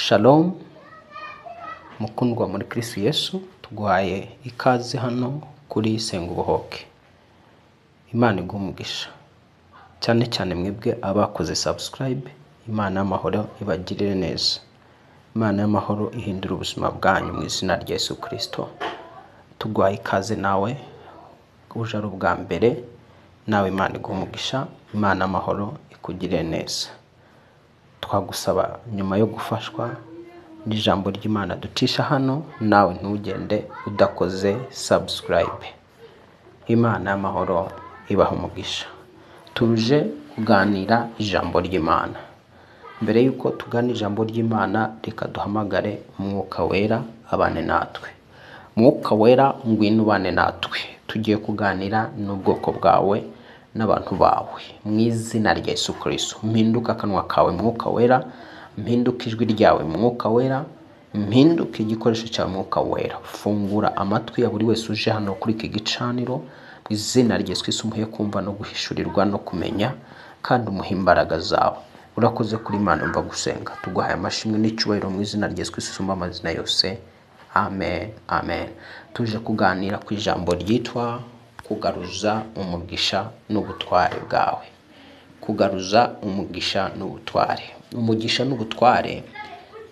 Shalom mukundwa muri Kristo Yesu, tuguhaye ikaze hano kuri Senga Ubohoke. Imana iguhe umugisha, cyane cyane mwebwe abakoze subscribe. Imana y'amahoro ibagirire neza, Imana y'amahoro ihindura ubuzima bwanyu mu izina rya Yesu Kristo. Tuguhaye ikaze nawe uje ari ubwa mbere, nawe Imana iguhe umugisha, Imana y'amahoro ikugirire neza. Twagusaba nyuma yo gufashwa n'ijambo ry'Imana ducisha hano, nawe ntugende udakoze subscribe. Imana y'amahoro ibaha umugisha. Tuje kuganira ijambo ry'Imana. Mbere y'uko tugana ijambo ry'Imana, reka duhamagare Umwuka Wera abane natwe. Mwuka Wera, ngwino ubane natwe. Tugiye kuganira n'ubwoko bwawe n'abantu bawe mu izina rya Yesu Kristo. Mpinduka akanwa kawe Mwuka Wera, mpinduka ijwi ryawe Mwuka Wera, mpinduka igikoresho cyawe Mwuka Wera. Fungura amatwi ya buri wese uje hano kuri iki gicaniro mu izina rya Yesu Kristo, umuhe kumva no guhishurirwa no kumenya, kandi umuhe imbaraga zawe. Urakoze kuri Imana umva gusenga. Tuguhaye amashimwe n'icyubahiro mu izina rya Yesu Kristo usumba amazina yose. Amen, amen. Tuje kuganira ku ijambo ryitwa kugaruza umugisha n'ubutware bwawe. Kugaruza umugisha n'ubutware. Umugisha n'ubutware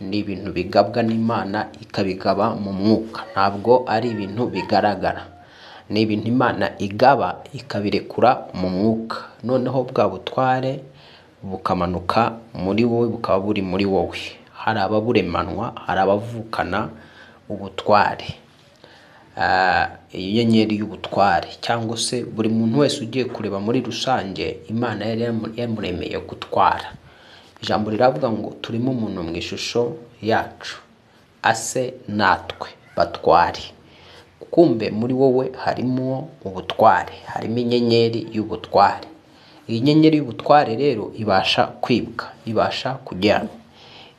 ni ibintu bigabwa n'Imana ikabigaba mu mwuka, ntabwo ari ibintu bigaragara. Ni ibintu Imana igaba ikabirekura mu mwuka, noneho bwa butware bukamanuka muri wowe, bukaba buri muri wowe. Hari ababuremanwa, hari abavukana ubutware, inyenyeri y'ubutware, cyangwa se buri muntu wese ugiye kureba muri rusange, Imana yari yamuremeye gutwara. Ijambo riravuga ngo turimo umuntu mu ishusho yacu, ase natwe batware. Kumbe muri wowe harimo ubutware, harimo inyenyeri y'ubutware. Iyi nyenyeri y'ubutware rero ibasha kwibwa, ibasha kujyanwa.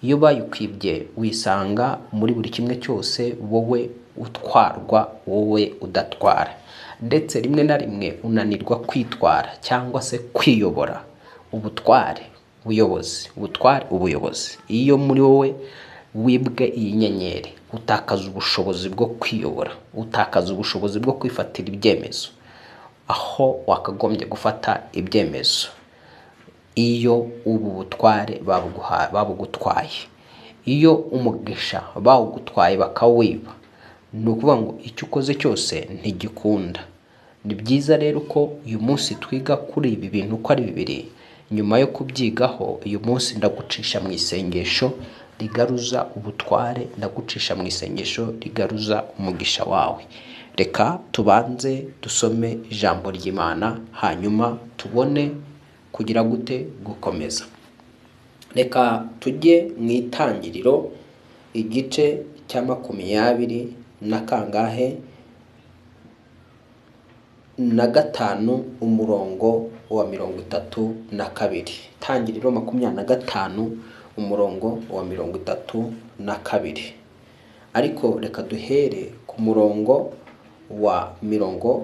Iyo bayikwibye wisanga muri buri kimwe cyose wowe utwarwa, wowe udatwara, ndetse rimwe na rimwe unanirwa kwitwara cyangwa se kwiyobora. Ubutware, ubuyobozi, ubutware, ubuyobozi. Iyo muri wowe wibwe iyi nyenyeri, utakaza ubushobozi bwo kwiyobora, utakaza ubushobozi bwo kwifatira ibyemezo aho wakagombye gufata ibyemezo. Iyo ubu butware babugutwaye, iyo umugisha bawugutwaye bakawiba, ni ukuvuga ngo icyo ukoze cyose ntigikunda. Ni byiza rero ko uyu munsi twiga kuri ibi bintu uko ari bibiri. Nyuma yo kubyigaho, uyu munsi ndagucisha mu isengesho rigaruza ubutware, ndagucisha mu isengesho rigaruza umugisha wawe. Reka tubanze dusome ijambo ry'Imana, hanyuma tubone kugira gute gukomeza. Reka tujye mu itangiriro igice cya 25 umurongo wa 32. Itangiriro 25 umurongo wa 32. Ariko reka duhere ku murongo wa 29.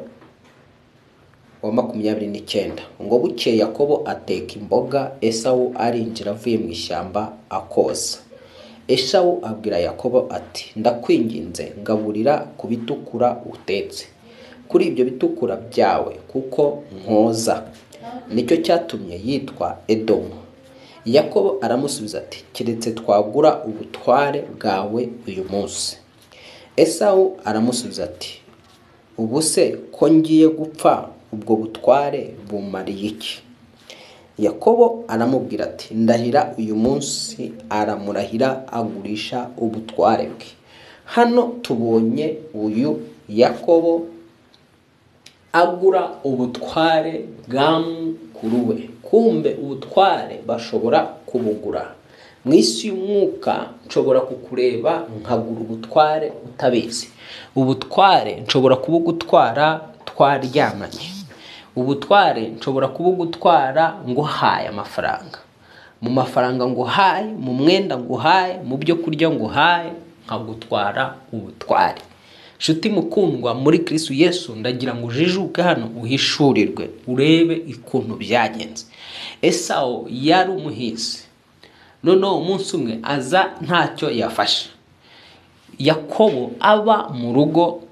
Ngo bukeye Yakobo ateka imboga, Esawu arinjira avuye mu ishyamba akoza. Esawu abwira Yakobo ati ndakwinginze ngaburira ku bitukura utetse, kuri ibyo bitukura byawe kuko nkoza. Nicyo cyatumye yitwa Edomu. Yakobo aramusubiza ati keretse twagura ubutware bwawe uyu munsi. Esawu aramusubiza ati ubu se ko ngiye gupfa, ubwo butware bumariye iki? Yakobo aramubwira ati ndahira uyu munsi. Aramurahira agurisha ubutware bwe. Hano tubonye uyu Yakobo agura ubutware bwa mukuru we. Kumbe ubutware bashobora kubugura. Mu isi y'umwuka nshobora kukureba nkagura ubutware utabizi. Ubutware nshobora kubugutwara twaryamanye. Ubutware nshobora kubugutwara nguhaye amafaranga. Mu mafaranga nguhaye, mu mwenda nguhaye, mu byo kurya nguhaye, nkagutwara ubutware. Nshuti mukundwa muri Kristo Yesu, ndagira ngo ujijuke hano uhishurirwe, urebe ikuntu byagenze. Esawu yari umuhizi. Noneho umunsi umwe aza ntacyo yafashe. Yakobo aba mu rugo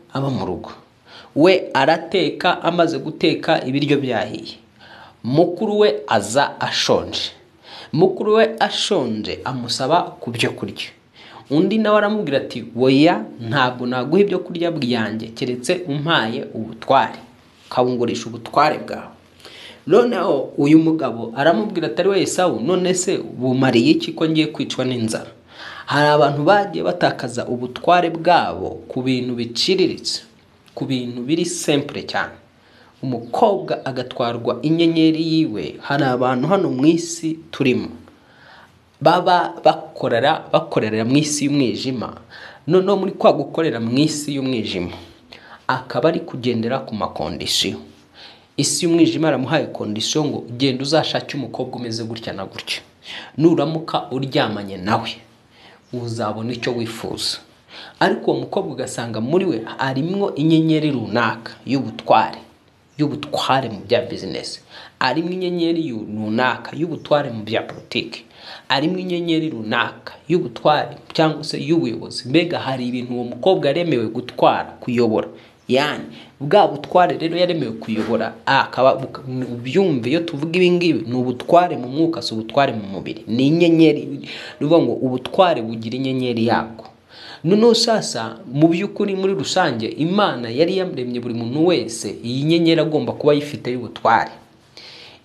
we arateka, amaze guteka ibiryo byahiye, mukuru we aza ashonje. Mukuru we ashonje amusaba ku byo kurya. Undi nawe aramubwira ati oya, ntabwo naguha ibyo kurya byanjye keretse umpaye ubutware, ukabungurisha ubutware bwawe. Noneho uyu mugabo aramubwira atari we Esawu, none se bumariye iki ko ngiye kwicwa n'inzara? Hari abantu bagiye batakaza ubutware bwabo ku bintu biciriritse, ku bintu biri simple cyane. Umukobwa agatwarwa inyenyeri yiwe. Hari abantu hano mu isi turimo baba bakorera mu isi y'umwijima. Noneho muri kwa gukorera mu isi y'umwijima akaba ari kugendera ku makondisiyo. Isi y'umwijima aramuhaye kondisiyo ngo genda uzashake umukobwa umeze gutya na gutya, nuramuka uryamanye nawe uzabona icyo wifuza. Ariko uwo mukobwa ugasanga muri we arimwo inyenyeri runaka y'ubutware, y'ubutware mu bya business, arimo inyenyeri runaka y'ubutware mu bya politiki, arimo inyenyeri runaka y'ubutware cyangwa se y'ubuyobozi. Mbega hari ibintu uwo mukobwa yaremewe gutwara, kuyobora. Yani bwa butware rero yaremewe kuyobora, akaba ubyumve iyo tuvuga ibi ngibi ni ubutware mu mwuka, si ubutware mu mubiri. Ni inyenyeri, ni ukuvuga ngo ubutware bugira inyenyeri yabwo. Noneho sasa mu by'ukuri muri rusange Imana yari yaremye buri muntu wese iyi nyenyeri agomba kuba ayifite y'ubutware.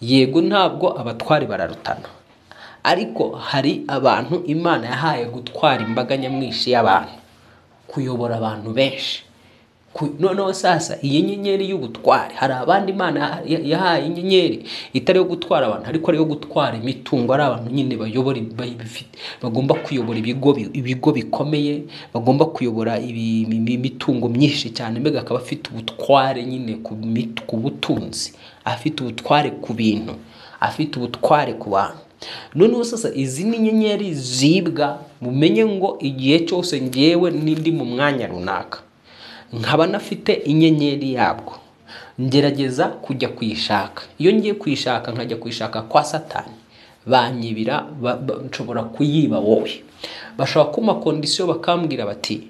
Yego ntabwo abatware bararutana, ariko hari abantu Imana yahaye gutwara imbaga nyamwinshi y'abantu, kuyobora abantu benshi. Noneho sasa iyi nyenyeri y'ubutware, hari abandi Imana yahaye inyenyeri itari yo gutwara abantu, ariko ari yo gutwara imitungo. Ari abantu nyine bayobora, bagomba kuyobora ibigo bikomeye, bagomba kuyobora imitungo myinshi cyane. Mbega akaba afite ubutware nyine ku butunzi, afite ubutware ku bintu, afite ubutware ku bantu. Noneho sasa izi ni inyenyeri zibwa. Mumenye ngo igihe cyose ngewe nindi mu mwanya runaka nkaba nafite inyenyeri yabwo, ngerageza kujya kuyishaka. Iyo ngiye kuyishaka nkajya kuyishaka kwa Satani, banyibira, nshobora kuyiba wowe. Bashobora kumpa kondisiyo bakambwira bati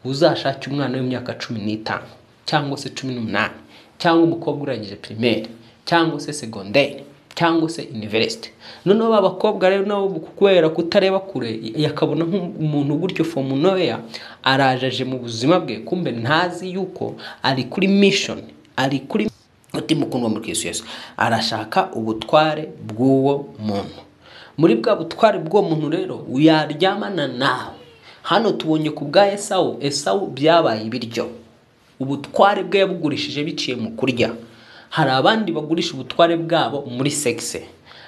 uzashake umwana w'imyaka 15 cyangwa se 18, cyangwa umukobwa urangije primaire cyangwa se secondaire cyangwa se university. Noneho abakobwa rero nabo kubera kutareba kure, yakabona nk'umuntu gutyo from nowhere arajaje mu buzima bwe, kumbe ntazi yuko ari kuri mission, ari kuri utimukundwa muri Kristo Yesu, arashaka ubutware bw'uwo muntu. Muri bwa butware bw'uwo muntu rero yaryamana nawe. Hano tubonye ku bwa Esawu, Esawu byabaye ibiryo, ubutware bwe yabugurishije biciye mu kurya. Hari abandi bagurisha ubutware bwabo muri sexe,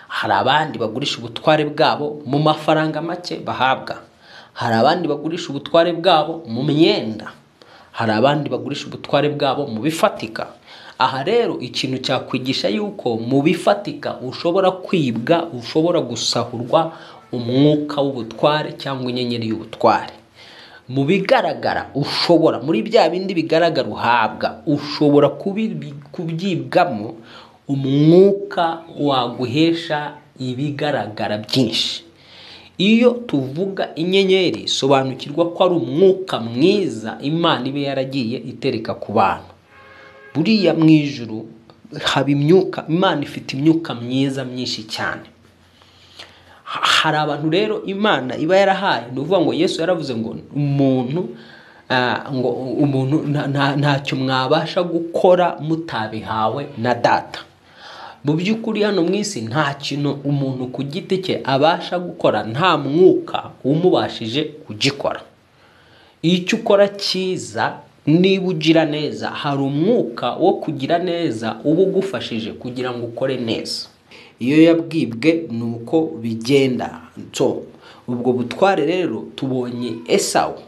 hari abandi bagurisha ubutware bwabo mu mafaranga make bahabwa, hari abandi bagurisha ubutware bwabo mu myenda, hari abandi bagurisha ubutware bwabo mu bifatika. Aha rero ikintu cyakwigisha yuko mu bifatika ushobora kwibwa, ushobora gusahurwa umwuka w'ubutware cyangwa inyenyeri y'ubutware. Mu bigaragara ushobora, muri bya bindi bigaragara uhabwa, ushobora kubyibwamo umwuka waguhesha ibigaragara byinshi. Iyo tuvuga inyenyeri, sobanukirwa ko ari umwuka mwiza Imana ibe yaragiye itereka ku bantu. Buriya mu ijuru haba imyuka, Imana ifite imyuka myiza myinshi cyane. Hari abantu rero Imana iba yarahaye, ni ukuvuga ngo Yesu yaravuze ngo umuntu ngo umuntu ntacyo mwabasha gukora mutabihawe na data. Mu by'ukuri hano mu isi nta kintu umuntu ku giti cye abasha gukora nta mwuka umubashije kugikora. Icyo ukora cyiza, niba ugira neza, hari umwuka wo kugira neza uba ugufashije kugira ngo ukore neza. Iyo yabwibwe nuko bigenda. So ubwo butware rero tubonye Esawu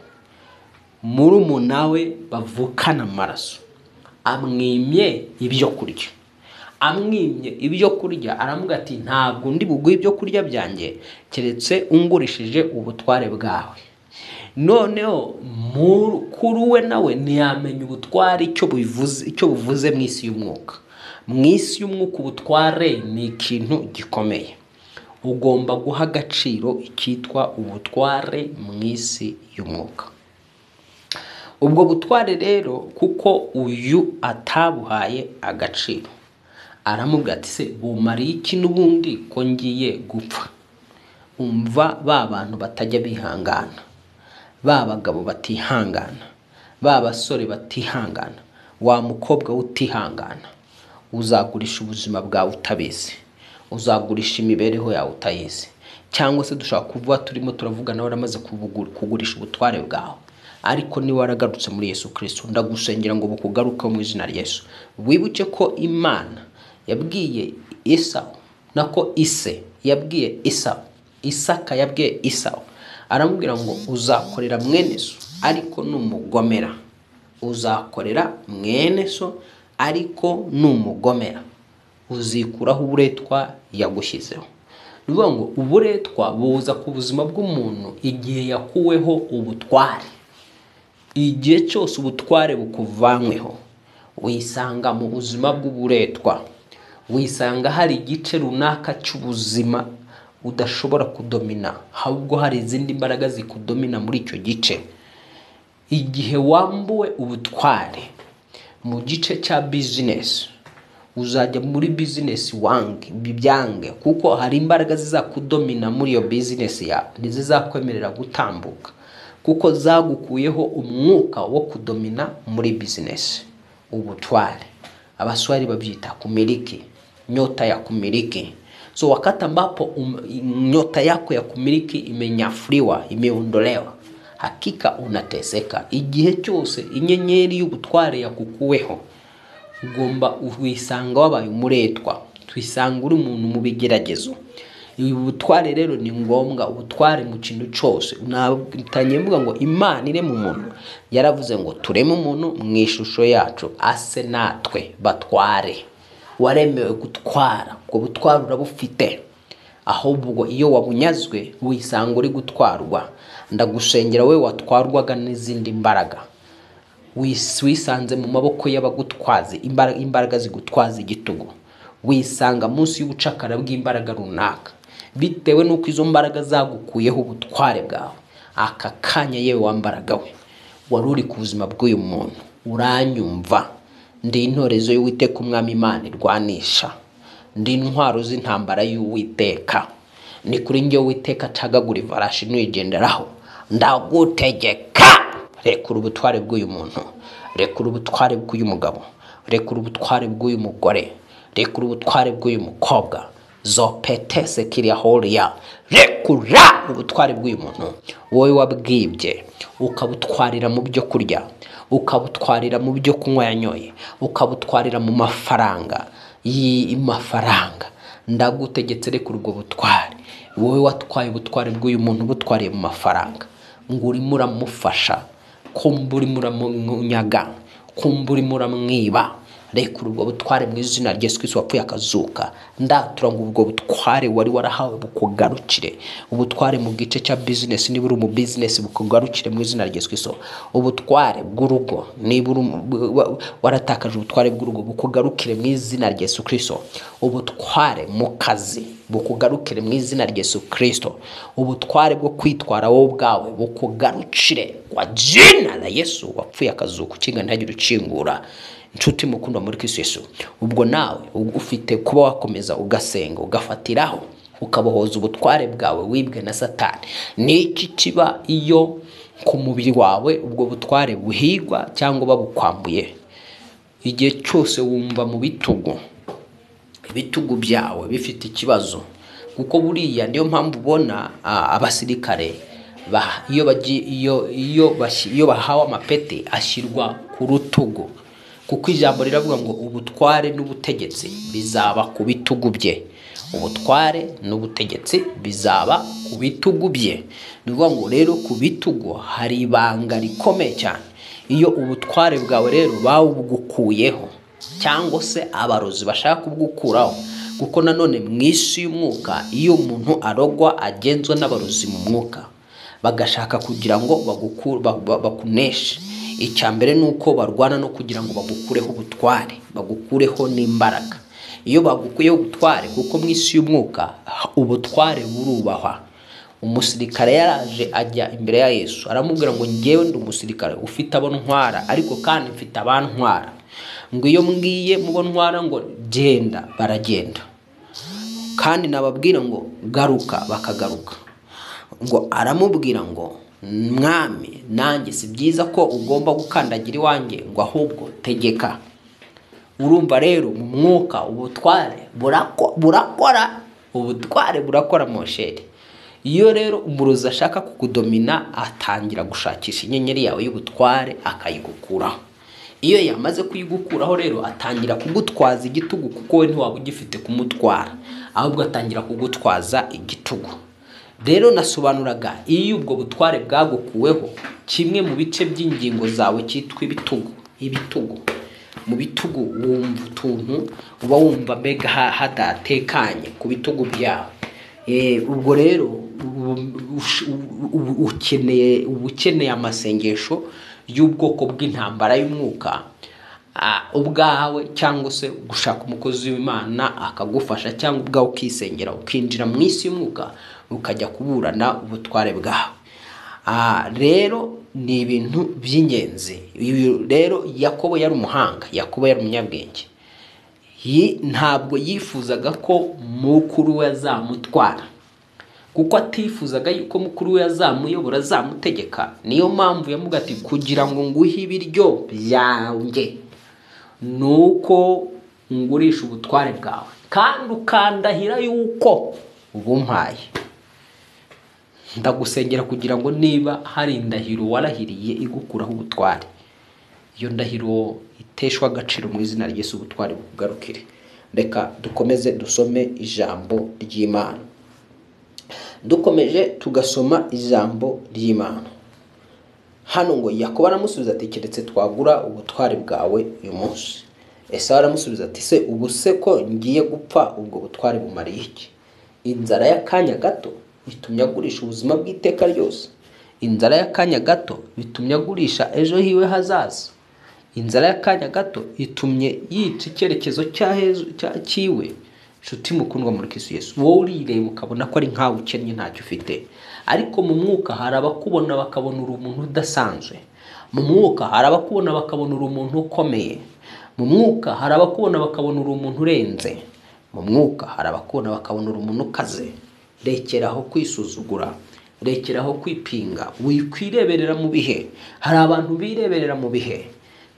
murumuna we bavukana amaraso amwimye ibyo kurya, amwimye ibyo kurya aramubwira ati ntabwo ndi buguhe ibyo kurya byanjye keretse ungurishije ubutware bwawe. Noneho mukuru we nawe ntiyamenya ubutware icyo buvuze mu isi y'umwuka. Mu isi y'umwuka ubutware ni ikintu gikomeye. Ugomba guha agaciro icyitwa ubutware mu isi y'umwuka. Ubwo butware rero kuko uyu atabuhaye agaciro, aramubwira ati se bumariye iki n'ubundi ko ngiye gupfa? Umva ba bantu batajya bihangana, ba bagabo batihangana, ba basore batihangana, wa mukobwa utihangana, uzagurisha ubuzima bwawe utabizi, uzagurisha imibereho yawe utayizi. Cyangwa se dushobora kuvuga turimo turavugana waramaze kugurisha ubutware bwawe, ariko niba waragarutse muri Yesu Kristo, ndagusengera ngo bukugaruke mu izina rya Yesu. Wibuke ko Imana yabwiye Esawu, nako ise yabwiye Esawu, Isaka yabwiye Esawu, aramubwira ngo uzakorera mwene so ariko numugomera, uzakorera mwene so ariko numugomera, uzikuraho uburetwa yagushyizeho. Ni ukuvuga ngo uburetwa buza ku buzima bw'umuntu igihe yakuweho ubutware. Igihe cyose ubutware bukuvanyweho, wisanga mu buzima bw'uburetwa, wisanga hari igice runaka cy'ubuzima udashobora kudomina, ahubwo hari izindi mbaraga zikudomina muri icyo gice. Igihe wambuwe ubutware mu gice cya business, uzajya muri business wange bibyange, kuko hari imbaraga zizakudomina muri iyo business yawe, ntizizakwemerera gutambuka, kuko zagukuyeho umwuka wo kudomina muri business. Ubutware Abaswahili babyita kumiliki, nyota ya kumiliki. So wakati ambapo nyota yako ya kumiliki imenyafuliwa, imeondolewa, hakika unateseka. Igihe cyose inyenyeri y'ubutware yakukuweho, ugomba wisanga wabaye umuretwa, twisanga uri umuntu mu bigeragezo. Ubu butware rero ni ngombwa, ubutware mu kintu cyose. Natangiye mvuga ngo Imana irema umuntu, yaravuze ngo tureme umuntu mu ishusho yacu, ase natwe batware. Waremewe gutwara, ubwo butware urabufite, ahubwo iyo wabunyazwe wisanga uri gutwarwa. Ndagusengera we watwarwaga n'izindi mbaraga, wisanze mu maboko y'abagutwaza, imbaraga zigutwaza igitugu, wisanga munsi y'ubucakara bw'imbaraga runaka, bitewe n'uko izo mbaraga zagukuyeho ubutware bwawe. Aka kanya yewe wambaraga we wari uri ku buzima bw'uyu muntu, uranyumva? Ndi intorezo y'Uwiteka Umwami Imana irwanisha, ndi intwaro z'intambara y'Uwiteka, ni kuri njye Uwiteka acagagura ifarashi nuyigenderaho. Ndagutegeka, rekura ubutware bw'uyu muntu, rekura ubutware bw'uyu mugabo, rekura ubutware bw'uyu mugore, rekura ubutware bw'uyu mukobwa, zopetese kiriya horiya, rekura ubutware bw'uyu muntu. Wowe wabwibye ukabutwarira mu byo kurya, ukabutwarira mu byo kunywa yanyoye, ukabutwarira mu mafaranga, mafaranga, ndagutegetse rekura ubwo butware. Wowe watwaye ubutware bw'uyu muntu butwariye mu mafaranga, ngo urimo uramufasha, kumva urimo uramunyaga, kumva urimo uramwiba, rekura ubwo butware mu izina rya Yesu Kristo wapfuye akazuka. Ndatura ngo ubwo butware wari warahawe bukugarukire. Ubutware mu gice cya business, niba uri mu business bukugarukire mu izina rya Yesu Kristo. Ubutware bw'urugo, niba uri waratakaje ubutware bw'urugo bukugarukire mu izina rya Yesu Kristo. Ubutware mu kazi bukugarukire mu izina rya Yesu Kristo. Ubutware bwo kwitwara wowe ubwawe bukugarukire kwa jina la Yesu wapfuye akazuka, ukinga ntihagire ukingura. Inshuti mukundwa muri Kristo Yesu, ubwo nawe ufite kuba wakomeza ugasenga, ugafatiraho, ukabohoza ubutware bwawe wibwe na Satani. Niki kiba iyo ku mubiri wawe ubwo butware buhigwa cyangwa babukwambuye? Igihe cyose wumva mu bitugu, ibitugu byawe bifite ikibazo, kuko buriya niyo mpamvu ubona abasirikare iyo bahawe amapeti ashyirwa ku rutugu, kuko ijambo riravuga ngo ubutware n'ubutegetsi bizaba ku bitugu bye. Ubutware n'ubutegetsi bizaba ku bitugu bye. Ni ukuvuga ngo rero ku bitugu hari ibanga rikomeye cyane. Iyo ubutware bwawe rero bawugukuyeho, cyangwa se abarozi bashaka kubwukuraho, kuko nanone mu isi y'umwuka iyo umuntu arogwa agenzwa n'abarozi mu mwuka, bagashaka kugira ngo bakuneshe. Icya mbere ni uko barwana no kugira ngo bagukureho ubutware, bagukureho n'imbaraga. Iyo bagukuyeho ubutware, kuko mu isi y'umwuka ubutware burubahwa. Umusirikare yaraje ajya imbere ya Yesu aramubwira ngo ngewe ndi umusirikare ufite abo ntwara, ariko kandi mfite abantwara. Ngo iyo mbwiye mubo ntwara ngo genda, baragenda, kandi nababwira ngo garuka, bakagaruka. Ngo aramubwira ngo mwami, nanjye si byiza ko ugomba gukandagira iwanjye, ngo ahubwo tegeka. Urumva rero mu mwuka ubutware burakora, ubutware burakora mosheri. Iyo rero umurozi ashaka kukudomina, atangira gushakisha inyenyeri yawe y'ubutware akayigukuraho. Iyo yamaze kuyigukuraho rero atangira kugutwaza igitugu, kuko we ntiwaba ugifite kumutwara, ahubwo atangira kugutwaza igitugu. Rero nasobanuraga iyo ubwo butware bwagukuweho, kimwe mu bice by'ingingo zawe cyitwa ibitugu. Ibitugu, mu bitugu wumva utuntu, uba wumva mbega hadatekanye ku bitugu byawe. Ubwo rero uba ukeneye amasengesho y'ubwoko bw'intambara y'umwuka ubwawe, cyangwa se gushaka umukozi w'Imana akagufasha, cyangwa ubwawe ukisengera ukinjira mu isi y'umwuka ukajya kuburana ubutware bwawe. Rero ni ibintu by'ingenzi. Rero Yakobo yari umuhanga, Yakobo yari umunyabwenge. Ntabwo yifuzaga ko mukuru we azamutwara, kuko atifuzaga yuko mukuru we azamuyobora, azamutegeka. Niyo mpamvu yamuga ati kugira ngo nguhe ibiryo byanjye nuko ngurisha ubutware bwawe, kandi ukandahira yuko ubumpaye. Ndagusengera kugira ngo niba hari indahiro warahiriye igukuraho ubutware, iyo ndahiro iteshwa agaciro mu izina rya Yesu, ubutware bukugarukire. Reka dukomeze dusome ijambo ry'Imana. Dukomeje tugasoma ijambo ry'Imana hano ngo Yakobo aramusubiza ati keretse twagura ubutware bwawe uyu munsi. Esawu aramusubiza ati se ubu se ko ngiye gupfa, ubwo butware bumariye iki? Inzara y'akanya gato itumye agurisha ubuzima bw'iteka ryose. Inzara y'akanya gato bitumye agurisha ejo hiwe hazaza. Inzara y'akanya gato itumye yica icyerekezo cyiwe. Nshuti mukundwa muri Kristo Yesu, wowe urireba ukabona ko ari nkawe ukennye ntacyo ufite, ariko mu mwuka hari abakubona bakabona uri umuntu udasanzwe. Mu mwuka hari abakubona bakabona uri umuntu ukomeye. Mu mwuka hari abakubona bakabona uri umuntu urenze. Mu mwuka hari abakubona bakabona uri umuntu ukaze. Rekeraho kwisuzugura, rekeraho kwipinga, wikwireberera mu bihe. Hari abantu bireberera mu bihe,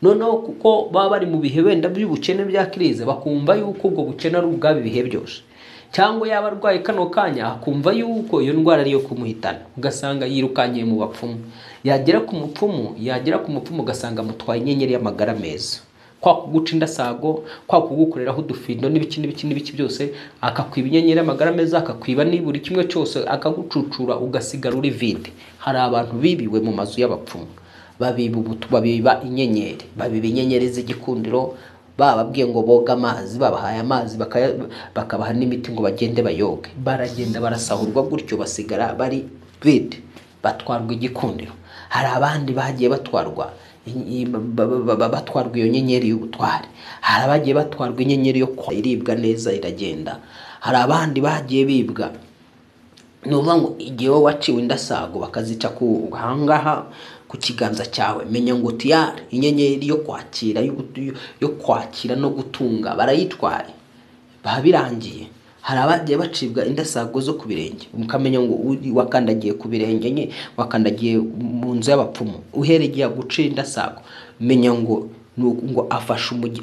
noneho kuko baba bari mu bihe wenda by'ubukene bya krize, bakumva yuko ubwo bukene ari ubwabo ibihe byose, cyangwa yaba arwaye kano kanya akumva yuko iyo ndwara ariyo kumuhitana, ugasanga yirukangiye mu bapfumu. Yagera ku mupfumu ugasanga amutwaye inyenyeri y'amagara meza, kwa kuguca indasago, kwa kugukoreraho udufindo n'ibiki n'ibiki n'ibiki byose, akakwiba inyenyeri y'amagara meza, akakwiba niburi kimwe cyose, akagucucura ugasigara uri vide. Hari abantu bibiwe mu mazu y'abapfumu, babiba inyenyeri, babiba inyenyeri z'igikundiro, bababwiye ngo boga amazi, babahaye amazi bakabaha n'imiti ngo bagende bayoge, baragenda barasahurwa gutyo, basigara bari vide, batwarwa igikundiro. Hari abandi bagiye batwarwa iyo nyenyeri y'ubutware, hari abagiye batwarwa inyenyeri yo iribwa neza iragenda, hari abandi bagiye bibwa. Ni ukuvuga ngo igihe wowe waciwe indasago bakazica ku ahangaha ku kiganza cyawe, menya ngo tiyari inyenyeri yo kwakira yo kwakira no gutunga barayitwaye, babirangiye. Hari abagiye bacibwa indasago zo ku birenge, ukamenya ngo wakandagiye ku birenge nye, wakandagiye mu nzu y'abapfumu, uhereye gucira indasago, menya ngo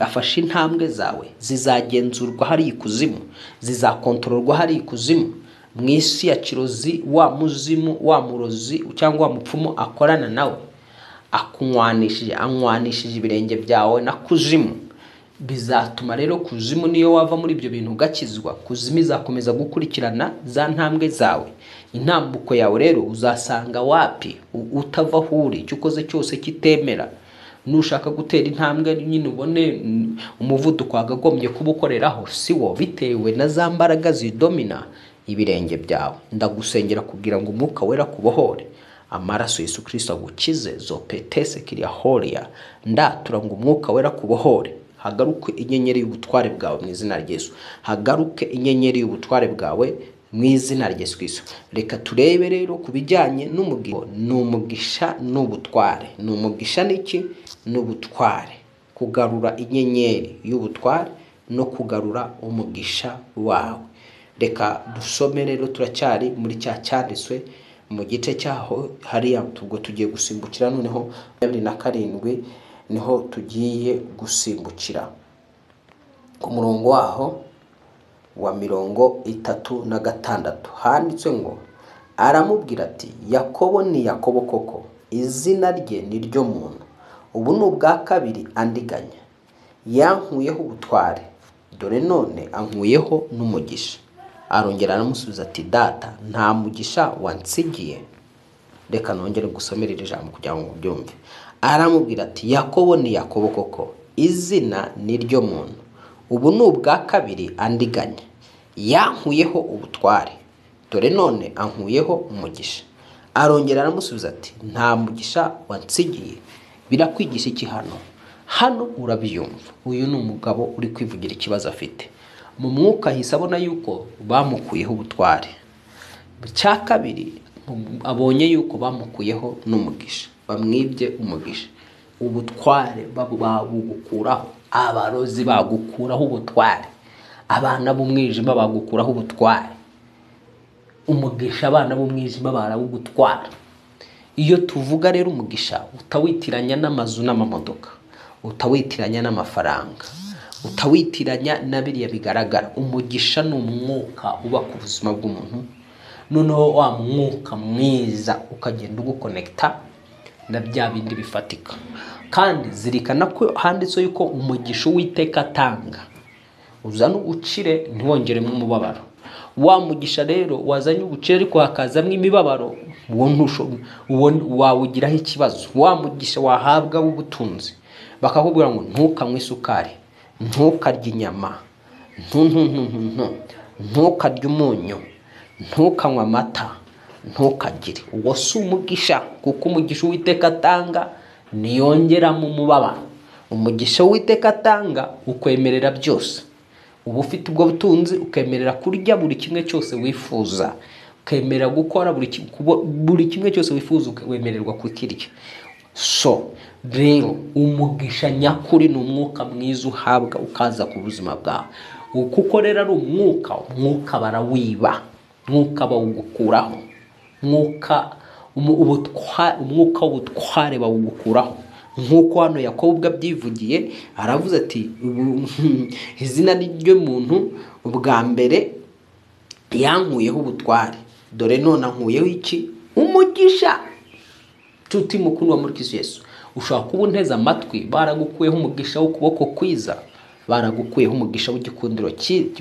afashe intambwe zawe zizagenzurwa hari ikuzimu, zizakontororwa hari ikuzimu. Mu isi ya kirozi, wa muzimu, wa murozi cyangwa wa mupfumu akorana nawe, akunywanishije, anywanishije ibirenge byawe na kuzimu. Bizatuma rero kuzimu niyo wava muri ibyo bintu ugakizwa, kuzimu izakomeza gukurikirana za ntambwe zawe. Intambuko yawe rero uzasanga wapi utava aho uri, icyo ukoze cyose kitemera. Nushaka gutera intambwe nyine ubone umuvuduko wakagombye kuba ukoreraho si wo, bitewe na za mbaraga zidomina ibirenge byawe. Ndagusengera kugira ngo umwuka wera kubohore, amaraso Yesu Kristo agukize zopetese kiriya horia. Ndatura ngo umwuka wera kubohore. Hagaruke inyenyeri y'ubutware bwawe mu izina rya Yesu. Hagaruke inyenyeri y'ubutware bwawe mu izina rya Yesu Kristo. Reka turebe rero ku bijyanye n'umugisha. Ni umugisha n'ubutware. Ni umugisha n'iki? N'ubutware. Kugarura inyenyeri y'ubutware no kugarura umugisha wawe. Reka dusome rero, turacyari muri cya cyanditswe mu gice cyaho hariya, ubwo tugiye gusimbukira noneho 27, niho tugiye gusimbukira ku murongo waho wa 36. Handitswe ngo aramubwira ati Yakobo ni Yakobo koko, izina rye ni ryo muntu, ubu ni ubwa kabiri andiganya, yankuyeho ubutware, dore none ankuyeho n'umugisha. Arongera aramusubiza ati data, nta mugisha wansigiye. Reka nongere gusomera iri jambo kugira ngo ubyumve. Aramubwira ati Yakobo ni Yakobo koko, izina ni ryo muntu, ubu ni ubwa kabiri andiganya, yankuyeho ubutware, dore none ankuyeho umugisha. Arongera aramusubiza ati nta mugisha wansigiye. Birakwigisha iki hano? Hano urabyumva, uyu ni umugabo uri kwivugira ikibazo afite mu mwuka. Ahise abona yuko bamukuyeho ubutware. Cya kabiri, abonye yuko bamukuyeho n'umugisha, bamwibye umugisha. Ubutware babugukuraho, abarozi bagukuraho ubutware, abana b'umwijima bagukuraho ubutware, umugisha abana b'umwijima barawugutwara. Iyo tuvuga rero umugisha, utawitiranya n'amazu n'amamodoka, utawitiranya n'amafaranga, utawitiranya na biriya bigaragara. Umugisha ni umwuka uba ku buzima bw'umuntu, noneho wa mwuka mwiza ukagenda ugukonekita na bya bindi bifatika. Kandi zirikana ko handitseho yuko umugisha Uwiteka atanga uzana ubukire ntiwongeremo umubabaro. Wa mugisha rero wazanye ubukire ariko hakazamo imibabaro, uwo wawugiraho ikibazo. Wa mugisha wahabwa w'ubutunzi, bakakubwira ngo ntukanywe isukari, ntukarye inyama, ntukarye umunyu, ntukanywe amata, ntukagire. Uwo si umugisha, kuko umugisha Uwiteka atanga niyongeramo umubabaro. Umugisha Uwiteka atanga ukwemerera byose. Uba ufite ubwo butunzi ukemerera kurya buri kimwe cyose wifuza, ukemera gukora buri kimwe cyose wifuza, wemererwa kukirya. So rero umugisha nyakuri ni umwuka mwiza uhabwa ukaza ku buzima bwawe. Kuko rero ari umwuka, umwuka barawiba, umwuka bawugukuraho, umwuka w'ubutware bawugukuraho. Nk'uko hano Yakobo ubwo abyivugiye, aravuze ati izina ry'umuntu ubwa mbere yankuyeho ubutware, dore none ankuyeho iki? Umugisha. Nshuti mukundwa muri Kristo Yesu, ushobora kuba unteze amatwi, baragukuyeho umugisha w'ukuboko kwiza, baragukuyeho umugisha w'igikundiro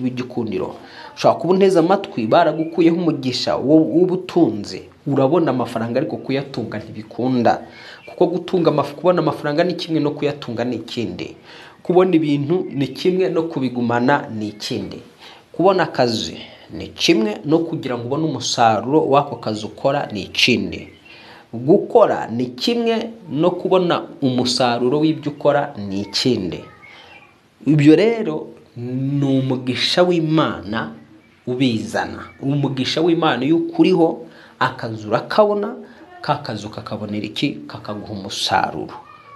w'igikundiro. Ushobora kuba unteze amatwi, baragukuyeho umugisha w'ubutunzi. Urabona amafaranga ariko kuyatunga ntibikunda, kuko gutunga kubona amafaranga ni kimwe no kuyatunga ni ikindi, kubona ibintu ni kimwe no kubigumana ni ikindi, kubona akazi ni kimwe no kugira ngo ubone umusaruro w'ako kazi ukora ni ikindi, gukora ni kimwe no kubona umusaruro w'ibyo ukora ni ikindi. Ibyo rero ni umugisha w'Imana ubizana. Umugisha w'Imana iyo ukuriho, akazu urakabona, ka kazu kakabonera iki? Kakaguha umusaruro,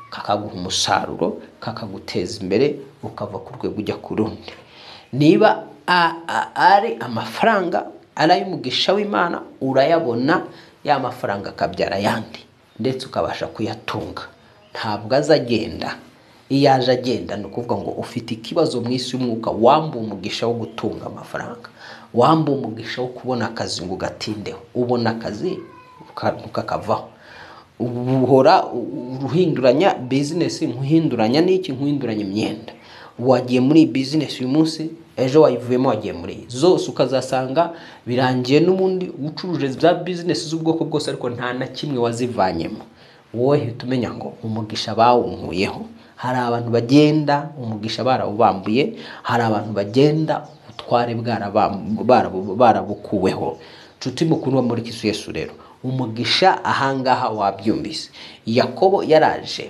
kakaguha umusaruro, kakaguteza imbere, ukava ku rwego ujya ku rundi. Niba ari amafaranga, ari ay'umugisha w'Imana, urayabona, ya mafaranga akabyara ayandi, ndetse ukabasha kuyatunga. Ntabwo azagenda. Iyo aje agenda ni ukuvuga ngo ufite ikibazo mu isi y'umwuka, wambuwe umugisha wo gutunga amafaranga, wambuwe umugisha wo kubona akazi ngo ugatindeho, ubona akazi ukakavaho, uhora uruhinduranya bizinesi, nkuhinduranya n'iki, nkuhinduranya imyenda. Wagiye muri bizinesi uyu munsi, ejo wayivuyemo wagiye muri iyi, zose ukazasanga birangiye n'ubundi ucuruje za bizinesi z'ubwoko bwose, ariko nta na kimwe wazivanyemo. Wowe hita umenya ngo umugisha bawunkuyeho. Hari abantu bagenda umugisha barawubambuye, hari abantu bagenda ubutware barabukuweho. Nshuti mukundwa muri Kristo Yesu rero, umugisha ahangaha wabyumvise. Yakobo yaraje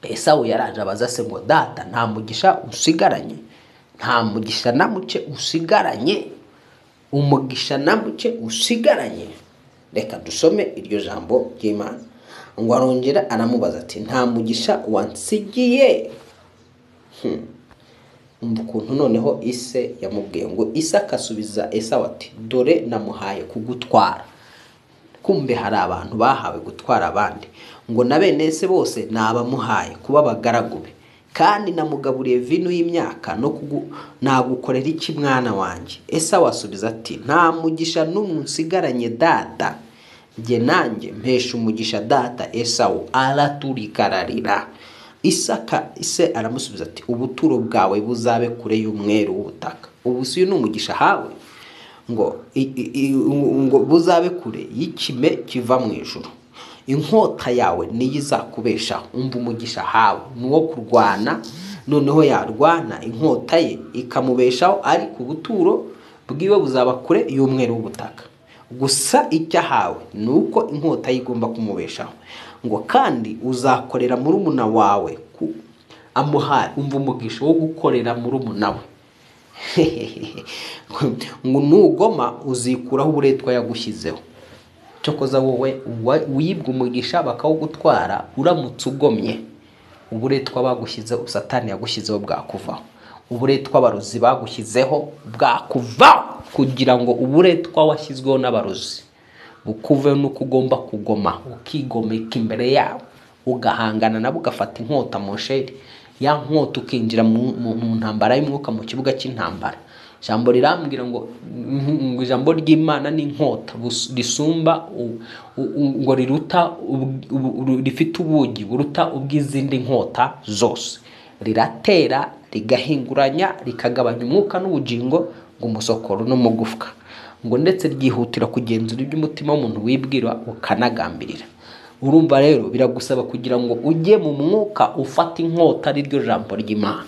Esawu yaraje abaza se ngo data nta mugisha usigaranye, nta mugisha na muke usigaranye, umugisha na muke usigaranye. Reka dusome iryo jambo ry'Imana. Ngo arongera aramubaza ati nta mugisha wansigiye. Umva ukuntu noneho ise yamubwiye ngo Isaka asubiza Esawu ati dore namuhaye kugutwara. Kumbe hari abantu bahawe gutwara abandi, ngo na bene se bose nabamuhaye kuba abagaragu be, kandi namugaburiye vino y'imyaka no nagukorera iki mwana wanjye? Esawu asubiza ati nta mugisha n'umwe nsigaranye data, njye nanjye mpesha umugisha data. Esawu araturikararira. Isaka ise aramusubiza ati ubuturo bwawe buzabe kure y'umweru w'ubutaka. Ubu si uyu ni umugisha hawe, ngo ngo buzabe kure y'ikime kiva mu ijuru, inkota yawe niyo izakubeshaho. Umva umugisha hawe ni uwo kurwana, noneho yarwana inkota ye ikamubeshaho, ariko ubuturo bwiwe buzaba kure y'umweru w'ubutaka. Gusa icyo ahawe ni uko inkota ye igomba kumubeshaho. Ngo kandi uzakorera murumuna wawe, amuha umva umugisha wo gukorera murumuna we. Ngo nugoma uzikuraho uburetwa yagushyizeho. Cyokoza wowe wibwa umugisha bakawugutwara, uramutse ugomye uburetwa bagushyizeho, Satani yagushyizeho bwakuvaho, uburetwa abarozi bagushyizeho bwakuvaho, kugira ngo uburetwa washyizweho n'abarozi bukuveho. Nuko ugomba kugoma, ukigomeka imbere yabo, ugahangana nabo, ugafata inkota mu nsheri ya nkota, ukinjira mu ntambara y'umwuka, mu kibuga cy'intambara. Ijambo rirambwira ngo ijambo ry'Imana ni inkota risumba ngo riruta rifite ubugi buruta ubw'izindi nkota zose, riratera rigahinguranya rikagabanya umwuka n'ubugingo, ngo umusokoro n'umugufwa, ngo ndetse ryihutira kugenzura iby'umutima w'umuntu wibwira ukanagambirira. Urumva rero biragusaba kugira ngo ujye mu mwuka ufate inkota ariryo jambo ry'Imana.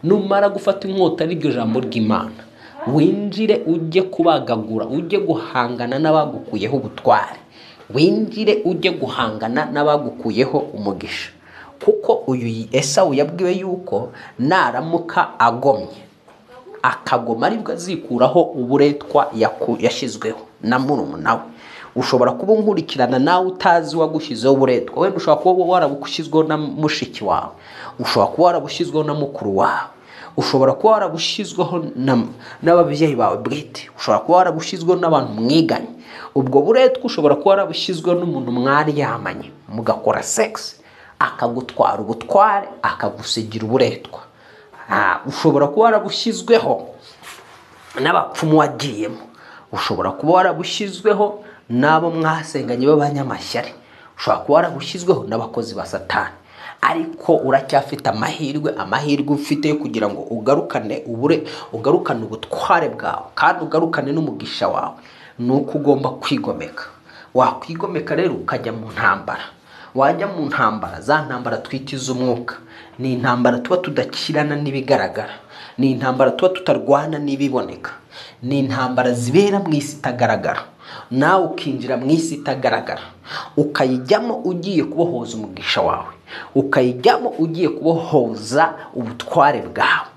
Numara gufata inkota ariryo jambo ry'Imana, winjire ujye kubagagura, ujye guhangana n'abagukuyeho ubutware, winjire ujye guhangana n'abagukuyeho umugisha. Kuko uyu Esawu yabwiwe yuko naramuka agomye, akagoma aribwo azikuraho uburetwa yashyizweho na murumuna we. Ushobora kuba unkurikirana nawe utazi wagushyizeho uburetwa, wenda ushobora kuba warabushyizweho na mushiki wawe, ushobora kuba warabushyizweho na mukuru wawe, ushobora kuba warabushyizweho n'ababyeyi bawe bwite, ushobora kuba warabushyizweho n'abantu mwiganye. Ubwo buretwa ushobora kuba warabushyizweho n'umuntu mwaryamanye mugakora sex, akagutwara ubutware, akagusigira uburetwa. Ushobora kuba warabushyizweho n'abapfumu wagiyemo, ushobora kuba warabushyizweho n'abo mwasenganye b'abanyamashyari, ushobora kuba warabushyizweho n'abakozi ba Satani. Ariko uracyafite amahirwe, amahirwe ufite yo kugira ngo ugarukane ugarukane ubutware bwawe kandi ugarukane n'umugisha wawe, ni uko ugomba kwigomeka. Wakwigomeka rero ukajya mu ntambara. Wajya mu ntambara, za ntambara twita iz'umwuka, ni intambara tuba tudakirana n'ibigaragara, ni intambara tuba tutarwana n'ibiboneka, ni intambara zibera mu isi itagaragara. Nawe ukinjira mu isi itagaragara, ukayijyamo ugiye kubohoza umugisha wawe, ukayijyamo ugiye kubohoza ubutware bwawe,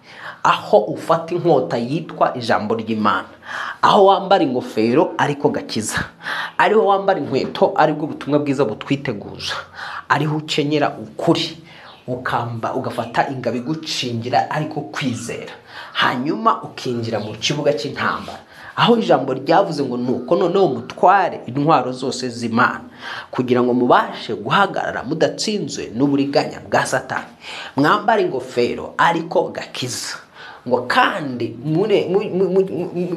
aho ufata inkota yitwa ijambo ry'Imana, aho wambara ingofero ariko gakiza, ariho wambara inkweto aribwo butumwa bwiza butwiteguza, ariho ukenyera ukuri, ukamba ugafata ingabo igucingira ariko kwizera, hanyuma ukinjira mu kibuga cy'intambara, aho ijambo ryavuze ngo nuko noneho mutware intwaro zose z'Imana kugira ngo mubashe guhagarara mudatsinzwe n'uburiganya bwa Satani. Mwambare ingofero ariko gakiza, ngo kandi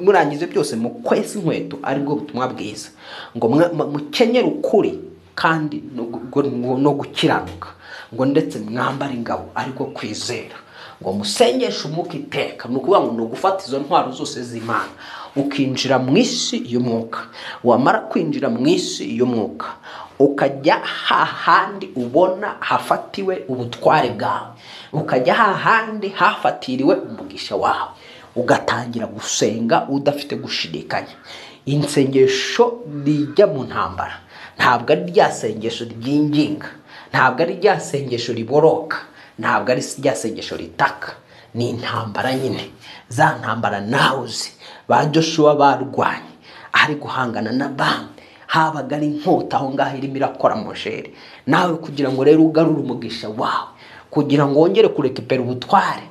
murangize byose mukwese inkweto aribwo butumwa bwiza, ngo mukenyere ukuri kandi no gukiranuka, ngo ndetse mwambare ingabo ariko kwizera, ngo musengeshe umwuka iteka. Ni ukuvuga ngo ni ugufata izo ntwaro zose z'Imana ukinjira mu isi y'umwuka. Wamara kwinjira mu isi y'umwuka ukajya hahandi ubona hafatiwe ubutware bwawe, ukajya hahandi hafatiriwe umugisha wawe, ugatangira gusenga udafite gushidikanya. Insengesho rijya mu ntambara ntabwo ari rya sengesho ryinginga, Ntabwo ari rya sengesho riboroka, ntabwo ari rya sengesho ritaka, ni intambara nyine, za ntambara nawe uzi ba Joshua barwanye ari guhangana n'abami, habaga ari inkota aho ngaho irimo irakora moshere. Nawe kugira ngo rero ugarure umugisha wawe, kugira ngo wongere kurekipera ubutware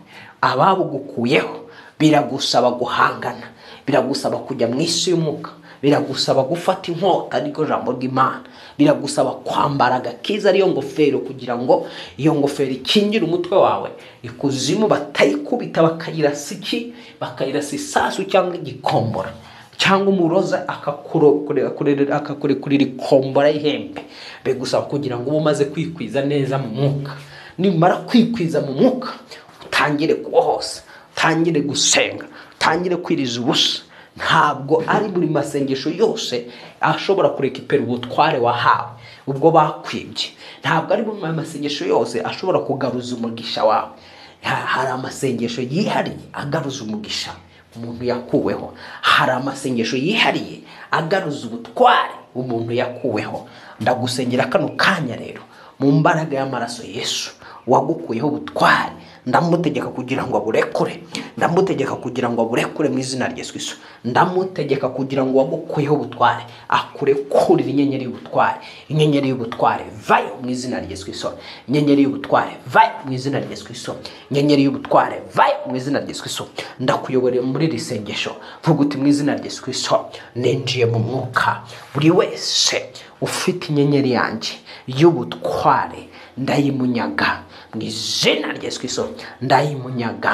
ababugukuyeho, biragusaba guhangana, biragusaba kujya mu isi y'umwuka, biragusaba gufata inkota ariko jambo ry'Imana, biragusaba kwambara agakiza ariyo ngofero, kugira ngo iyo ngofero ikingire umutwe wawe ikuzimu batayikubita bakayirasa iki, bakayirasa isasu cyangwa igikombora, cyangwa umuroza akakurekurira ikombora y'ihembe. Bigusaba kugira ngo ube umaze kwikwiza neza mu mwuka. Nimara kwikwiza mu mwuka, utangire kubohoza, utangire gusenga, utangire kwiriza ubusa. Ntabwo ari buri masengesho yose ashobora kurekipera ubutware wahawe ubwo bakwibye. Ntabwo ari buri masengesho yose ashobora kugaruza umugisha wawe. Hari amasengesho yihariye agaruza umugisha umuntu yakuweho, hari amasengesho yihariye agaruza ubutware umuntu yakuweho. Ndagusengera kano kanya rero mu mbaraga y'amaraso Yesu wagukuyeho ubutware, ndamutegeka kugira ngo aburekure, ndamutegeka kugira ngo aburekure mu izina rya Yesu Kristo. Ndamutegeka kugira ngo wagukuyeho ubutware akurekurire inyenyeri y'ubutware, inyenyeri y'ubutware vayo mu izina rya Yesu Kristo, inyenyeri y'ubutware vayo mu izina rya Yesu Kristo, inyenyeri y'ubutware vayo mu izina rya Yesu Kristo. Ndakuyoborera muri iri sengesho, vuga uti mu izina rya Yesu Kristo ninjiye mu mwuka, buri wese ufite inyenyeri yanjye y'ubutware ndayimunyaga mu izina rya Yesu Kristo, ndayimunyaga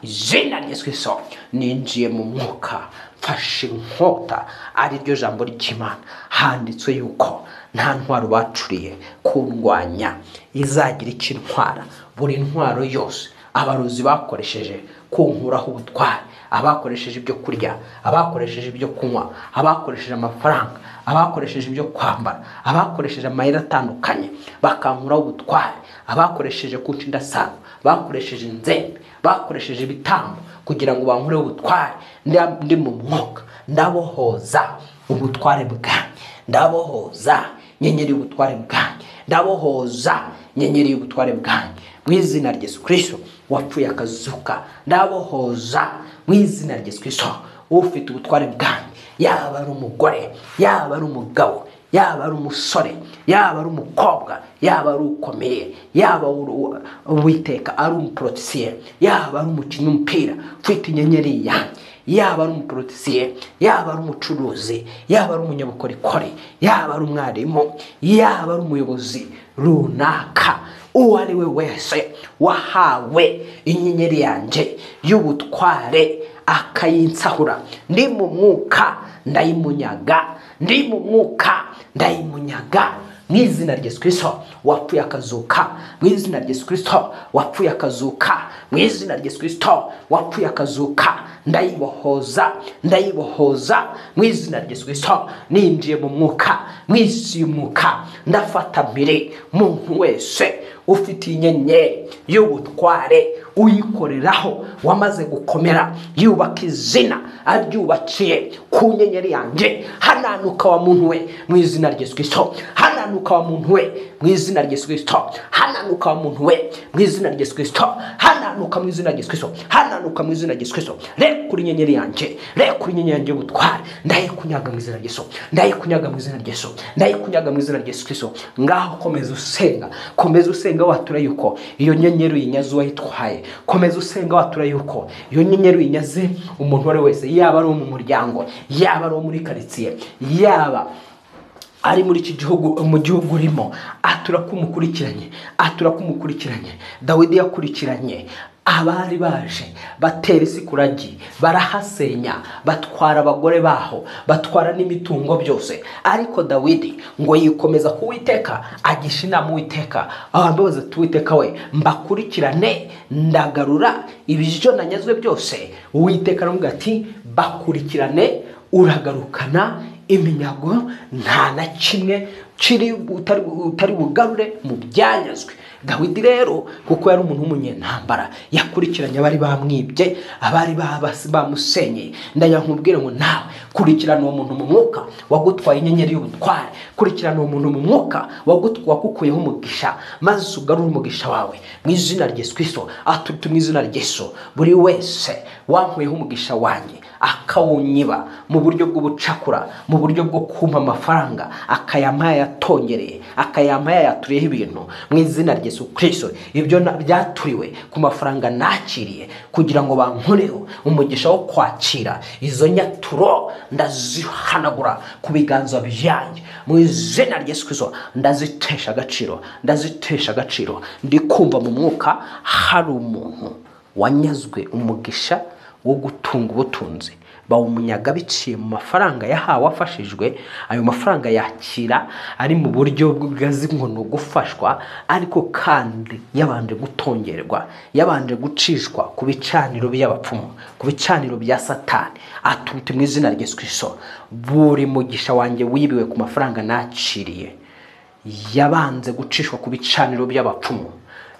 mu izina rya Yesu Kristo. Ninjiye mu mwuka, mfashe inkota ari ryo jambo ry'Imana. Handitswe yuko nta ntwaro bacuriye kundwanya izagira icyo intwara. Buri ntwaro yose abarozi bakoresheje kunkuraho ubutware, abakoresheje ibyo kurya, abakoresheje ibyo kunywa, abakoresheje amafaranga, abakoresheje ibyo kwambara, abakoresheje amayeri atandukanye bakankuraho ubutware, abakoresheje kunca indasano, bakoresheje inzembe, bakoresheje ibitambo kugira ngo bankureho ubutware, ndi mu mwuka ndabohoza ubutware bwanjye, ndabohoza nyenyeri y'ubutware bwanjye, ndabohoza nyenyeri y'ubutware bwanjye mu izina rya Yesu Kristo wapfuye akazuka. Ndabohoza mu izina rya Yesu Kristo ufite ubutware bwanjye, yaba ari umugore, yaba ari umugabo, yaba ari umusore, yaba ari umukobwa, yaba ari ukomeye, yaba Uwiteka ari umuporotisiye, yaba ari umukinnyi w'umupira ufite inyenyeri yanjye, yaba ari umuporotisiye, yaba ari umucuruzi, yaba ari umunyabukorikori, yaba ari umwarimu, yaba ari umuyobozi runaka, uwo ari we wese wahawe inyenyeri yanjye y'ubutware akayinsahura, ndi mu mwuka ndayimunyaga, ndi mu mwuka ndayimunyaga mu izina rya Yesu Kristo wapfuye akazuka, mu izina rya Yesu Kristo wapfuye akazuka, mu izina rya Yesu Kristo wapfuye akazuka. Ndayibohoza, ndayibohoza mu izina rya Yesu Kristo. Ninjiye mu mwuka, mu isi y'umwuka, ndafata mbere muntu wese ufite inyenyeri y'ubutware uyikoreraho wamaze gukomera yubaka izina aryubakiye ku nyenyeri yanjye, hananuka wa muntu we mu izina rya Yesu Kristo, hananuka wa muntu we mu izina rya Yesu Kristo, hananuka wa muntu we mu izina rya Yesu Kristo, hananuka mu izina rya Yesu Kristo, hananuka mu izina rya Yesu Kristo. Rekura inyenyeri yanjye, rekura inyenyeri yanjye y'ubutware, ndayikunyaga mu izina rya Yesu, ndayikunyaga mu izina rya Yesu, ndayikunyaga mu izina rya Yesu Kristo. Ngaho komeza usenga, komeza usenga watura yuko iyo nyenyeri uyinyaze uwayitwaye, komeza usenga watura yuko iyo nyenyeri uyinyaze umuntu uwo ari wese, yaba ari uwo mu muryango, yaba ari uwo muri karitsiye, yaba ari muri iki gihugu, mu gihugu urimo, atura kumukurikiranye, atura kumukurikiranye. Dawidi yakurikiranye abari baje batera isi kuragi, barahasenya, batwara abagore baho, batwara n'imitungo byose. Ariko Dawidi ngo yikomeza ku Uwiteka, agisha inama Uwiteka, ababaza ati Uwiteka we mbakurikirane, ndagarura ibyo nanyazwe byose. Uwiteka aramubwira ati bakurikirane, uragarukana iminyago, nta na kimwe kiri utari bugarure mu byanyazwe. Dawidi rero kuko yari umuntu w'umunyentambara yakurikiranye abari bamwibye, abari bamusenyeye. Ndayankubwire ngo nawe kurikirana uwo muntu mu mwuka wagutwaye inyenyeri y'ubutware, kurikirana uwo muntu mu mwuka wagukuyeho umugisha, maze ugarure umugisha wawe mu izina rya Yesu Kristo. Atutu mu izina rya Yesu, buri wese wankuyeho umugisha wanjye akawunyiba mu buryo bw'ubucakura, mu buryo bwo kumpa amafaranga akayampa yatongereye, akayampa yayaturiyeho ibintu, mu izina rya Yesu Kristo ibyo byaturiwe ku mafaranga nakiriye kugira ngo bankureho umugisha wo kwakira, izo nyaturo ndazihanagura ku biganza byanjye mu izina rya Yesu Kristo. Ndazitesha agaciro, ndazitesha agaciro. Ndi kumva mu mwuka hari umuntu wanyazwe umugisha wo gutunga ubutunzi, bawumunyaga biciye mu mafaranga yahawe afashijwe. Ayo mafaranga yakira ari mu buryo bw'azi ngo ni ugufashwa, ariko kandi yabanje gutongerwa, yabanje gucishwa ku bicaniro by'abapfumu, ku bicaniro bya Satani. Aturutse mu izina rya Yesu Kristo, buri mugisha wanjye wibiwe ku mafaranga nakiriye yabanze gucishwa ku bicaniro by'abapfumu,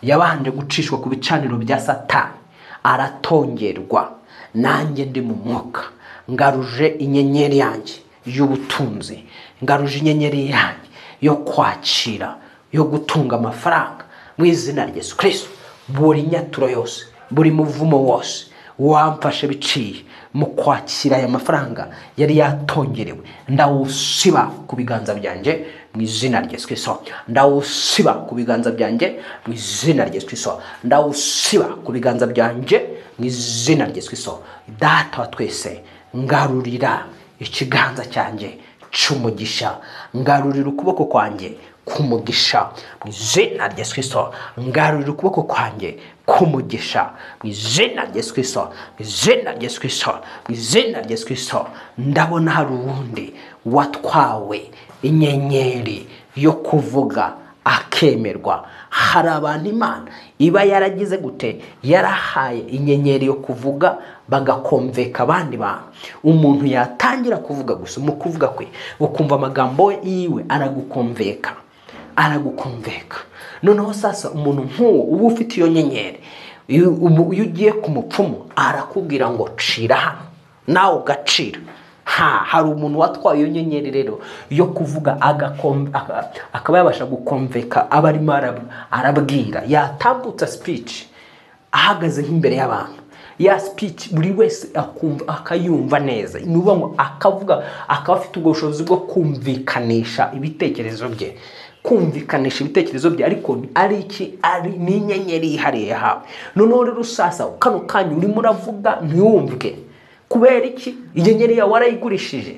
yabanje gucishwa ku bicaniro bya Satani, aratongerwa. Nanjye ndi mu mwuka ngaruje inyenyeri yanjye y'ubutunzi, ngaruje inyenyeri yanjye yo kwakira, yo gutunga amafaranga mu izina rya Yesu Kristo. Buri nyaturo yose, buri muvumo wose wamfashe biciye mu kwakira aya mafaranga yari yatongerewe, ndawusiba ku biganza byanjye mu izina rya Yesu Kristo. Ndawusiba ku biganza byanjye mu izina rya Yesu Kristo. Ndawusiba ku biganza byanjye mu izina rya Yesu Kristo. Data wa twese, ngarurira ikiganza cyanjye cy'umugisha, ngarurira ukuboko kwanjye k'umugisha mu izina rya Yesu Kristo. Ngarurira ukuboko kwanjye k'umugisha mu izina rya Yesu Kristo, mu izina rya Yesu Kristo, mu izina rya Yesu Kristo. Ndabona hari uwundi watwawe inyenyeri yo kuvuga akemerwa. Hari abantu Imana iba yaragize gute, yarahaye inyenyeri yo kuvuga bagakomveka abandi bantu. Umuntu yatangira kuvuga gusa, mu kuvuga kwe ukumva amagambo yiwe aragukomveka, aragukomveka. Noneho sasa umuntu nk'uwo uba ufite iyo nyenyeri, iyo ugiye ku mupfumu arakubwira ngo cira hano, nawe ugacira. Hari umuntu watwaye iyo nyenyeri rero yo kuvuga akaba yabasha gukomveka aba arimo arabwira, yatambutsa speech ahagaze nk'imbere y'abantu, ya speech buri wese akumva akayumva neza. Ni ukuvuga ngo akavuga akaba afite ubwo bushobozi bwo kumvikanisha ibitekerezo bye, kumvikanisha ibitekerezo bye, ariko ari iki? Ari n'inyenyeri yihariye yahawe. Noneho rero sasa kano kanya urimo uravuga ntiwumvwe. Kubera iki? Inyenyeri yawe warayigurishije.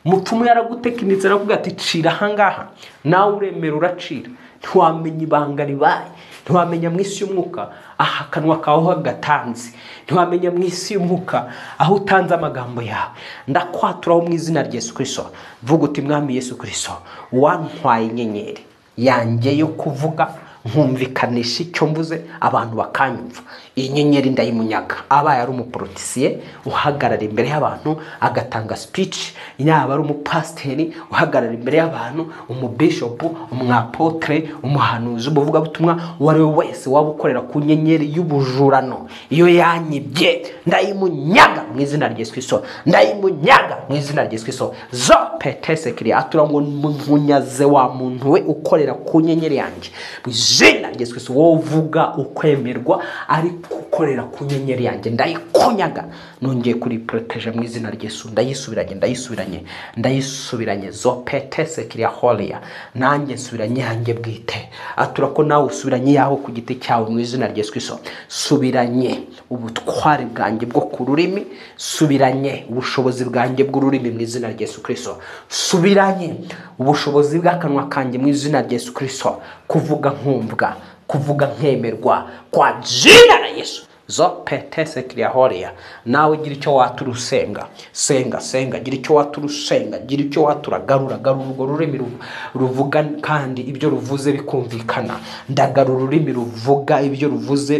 Mupfumu yaragutekinitse aravuga ati cira ahangaha, nawe uremera uracira. Ntiwamenya ibanga ribaye, ntiwamenya mu isi y'umwuka aha akanwa kawe gatanze, ntiwamenya mu isi y'umwuka aho utanze amagambo yawe. Ndakwaturaho mu izina rya Yesu Kristo, vuga uti Mwami Yesu Kristo, wantwaye inyenyeri yanjye yo kuvuga nkumvikanisha icyo mvuze abantu bakanyumva. Iyi nyenyeri ndayimunyaga. Abaye ari umupolitisiye uhagarara imbere y'abantu agatanga speech, yaba ari umupasiteri uhagarara imbere y'abantu, umubishopu, umwapotre, umuhanuzi, umuvugabutumwa, uwo ari we wese waba ukorera ku nyenyeri y'ubujurano, iyo yanyibye ndayimunyaga mu izina rya Yesu Kristo, ndayimunyaga mu izina rya Yesu Kristo. Zo petese kiri atura ngo nkunyaze wa muntu we ukorera ku nyenyeri yanjye mu izina rya Yesu Kristo. Wowe uvuga ukwemerwa ariko ukorera ku nyenyeri yanjye, ndayikunyaga, nongeye kuri protege mu izina rya Yesu. Ndayisubiranye, ndayisubiranye, ndayisubiranye. Zo petese kiri holia, nanjye nsubiranye yanjye bwite. Atura ko nawe usubiranye yaho ku giti cyawe mu izina rya Yesu Kristo. Subiranye ubutware bwanjye bwo ku rurimi, subiranye ubushobozi bwanjye bw'ururimi mu izina rya Yesu Kristo, subiranye ubushobozi bw'akanwa kanjye mu izina rya Yesu Kristo, kuvuga nkumvwa, kuvuga nkemerwa kwa jina la Yesu. Zopetese kiriyahoria. Nawe gira icyo watura usenga, senga senga, gira icyo watura usenga, gira icyo watura, garura garura urwo rurimi ruvuga kandi ibyo ruvuze bikumvikana. Ndagarura ururimi ruvuga ibyo ruvuze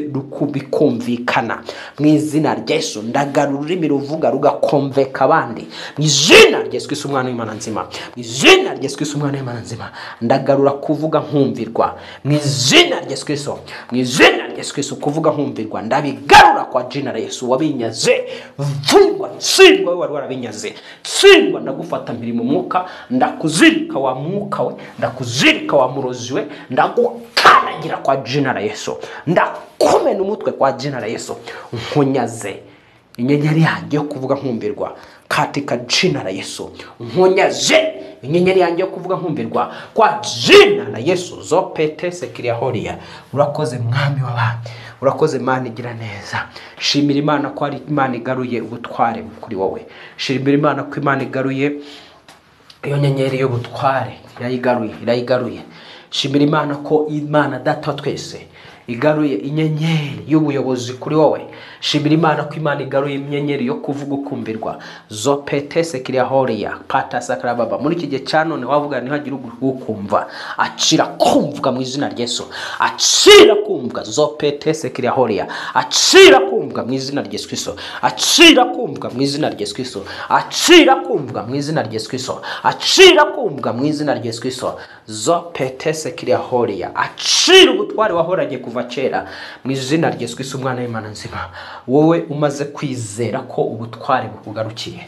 bikumvikana mu izina rya Yesu. Ndagarura ururimi ruvuga rugakomveka abandi mu izina rya Yesu Kristo umwana w'Imana nzima, mu izina rya Yesu Kristo umwana w'Imana nzima. Ndagarura kuvuga nkumvirwa mu izina rya Yesu Kristo, mu izina rya Yesu Kristo, kuvuga nkumvirwa ndabigarura kwa jina la Yesu. Wabinyaze vungwa, tsindwa, wewe wari warabinyaze, tsindwa. Ndagufata mpiri mu mwuka, ndakuzirika wa mwuka we, ndakuzirika wa murozi we, ndagukanagira kwa jina la Yesu, ndakumena umutwe kwa jina la Yesu. Nkunyaze inyenyeri yanjye yo kuvuga nkumvirwa katika jina la Yesu. Nkunyaze inyenyeri yanjye yo kuvuga nkumvirwa kwa jina la Yesu. Zopetese kiriyahoria. Urakoze mwami w'abami, urakoze Mana igira neza. Shimira Imana ko ari Imana igaruye ubutware kuri wowe. Shimira Imana ko Imana igaruye iyo nyenyeri y'ubutware, irayigaruye, irayigaruye. Shimira Imana ko Imana Data wa twese igaruye inyenyeri y'ubuyobozi kuri wowe. Shimira Imana ko Imana igaruye inyenyeri yo kuvuga ukumvirwa. Zopetese kiriyahoria pata sakarababa. Muri iki gihe cya none wavuga ntihagire ukumva, acira kumvwa mu izina rya Yesu, acira kumvwa. Zopetese kiriyahoria, acira kumvwa mu izina rya Yesu Kristo, acira kumvwa mu izina rya Yesu Kristo, acira kumvwa mu izina rya Yesu Kristo, acira kumvwa mu izina rya Yesu Kristo. Zopetese kiriyahoria, acira ubutware wahoranye kuva kera mu izina rya Yesu Kristo umwana w'Imana nzima. Wowe umaze kwizera ko ubutware bukugarukiye,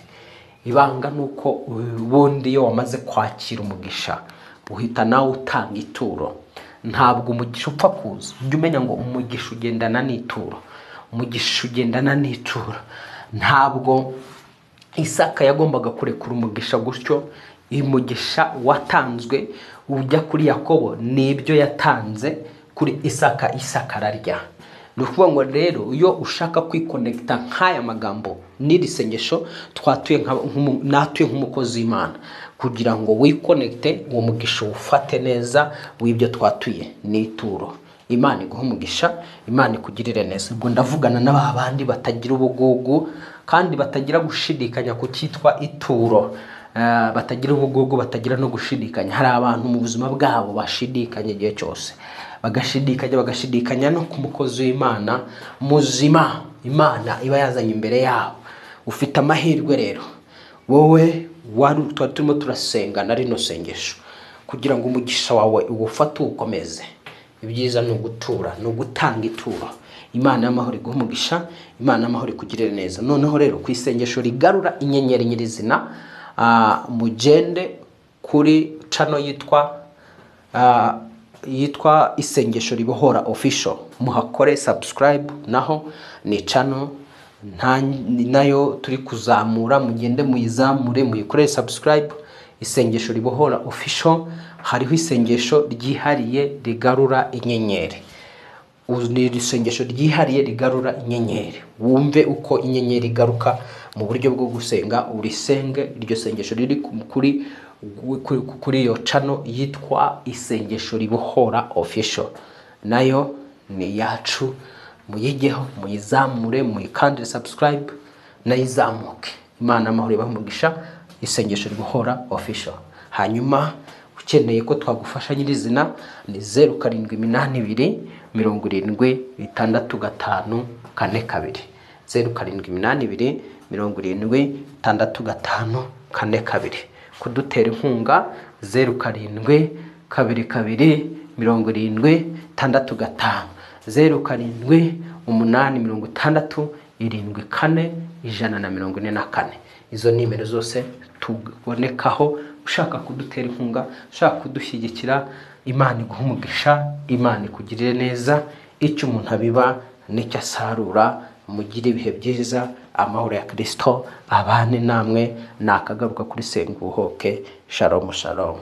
ibanga nuko ubundi iyo wamaze kwakira umugisha uhita nawe utanga ituro. Ntabwo umugisha upfa kuza, ujye umenya ngo umugisha ugendana n'ituro, umugisha ugendana n'ituro. Ntabwo Isaka yagombaga kurekura umugisha gutyo. Umugisha watanzwe ujya kuri Yakobo nibyo yatanze kuri Isaka, Isaka ararya. Ni ukuvuga ngo rero iyo ushaka kwikonekita nk'aya magambo n'iri sengesho twatuye natuye nk'umukozi w'Imana, kugira ngo wikonekite uwo mugisha ufate neza w'ibyo twatuye n'ituro. Imana iguhe umugisha, Imana ikugirire neza. Ubwo ndavugana n'aba bandi batagira ubugugu kandi batagira gushidikanya ku cyitwa ituro. Batagira ubugugu, batagira no gushidikanya. Hari abantu mu buzima bwabo bashidikanya igihe cyose, bagashidikanya, bagashidikanya no ku mukozi w'Imana muzima Imana iba yazanye imbere yabo. Ufite amahirwe rero wowe wari twari turimo turasenga na rino sengesho kugira ngo umugisha wawe uwufate uwukomeze. Ibyiza ni ugutura, ni ugutanga ituro. Imana y'amahoro iguhe umugisha, Imana y'amahoro ikugirire neza. Noneho rero ku isengesho rigarura inyenyeri nyirizina, mugende kuri channel yitwa Isengesho Ribohora Official, muhakore subscribe, naho ni channel nayo turi kuzamura, mugende muyizamure muyikore subscribe. Isengesho Ribohora Official, hariho isengesho ryihariye rigarura inyenyeri. Ni isengesho ryihariye rigarura inyenyeri. Wumve uko inyenyeri igaruka mu buryo bwo gusenga, urisenge. Iryo sengesho riri kuri iyo channel yitwa Isengesho Ribohora Official, nayo ni yacu, muyigeho, muyizamure, muyikandire subscribe, nayizamuke. Imana amahoro ibahe umugisha. Isengesho Ribohora Official. Hanyuma ukeneye ko twagufasha nyirizina ni 0 7 8 2 70 6 5 4 2, 0 7 8 2 70 6 5 4 2. Kudutera inkunga 0 7 2 2 70 6 5, 0 7 8 60 7 4 144. Izo nimero zose tubonekaho. Ushaka kudutera inkunga, ushaka kudushyigikira, Imana iguhe umugisha, Imana ikugirire neza. Icyo umuntu abiba nicyo asarura. Mugire ibihe byiza, amahoro ya Kristo abane namwe. Nakagaruka kuri Senga Ubohoke. Shalom shalom.